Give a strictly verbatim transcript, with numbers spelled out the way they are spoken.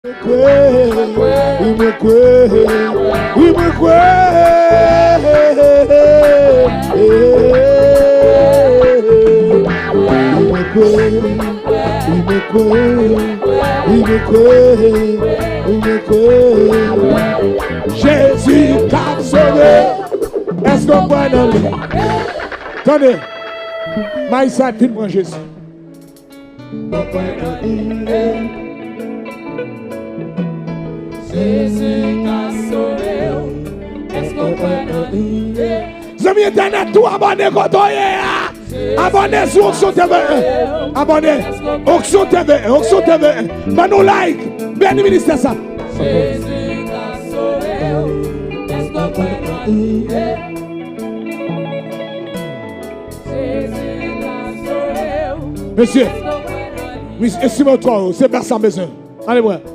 Wi, mwen kwè. Wi, mwen kwè. Wi, mwen kwè. Wi, mwen kwè. Wi, mwen kwè. Wi, mwen kwè. Jezi k ap sove. Èske w kwè nan li? Tande. May sa fin pran Jezi. Jezi ka sove w. Èske w kwè nan li? Zanmi entènèt, tou abòne kote w ye a. Abòne sou Onksyon T V en. Abòne. Onksyon T V en, Onksyon T V en. Ban nou like. Beni ministè sa. Jezi ka sove w. Èske w kwè nan li? Mesye, mesye, estime w twò, se pa sa m bezwen. Ale, mwen.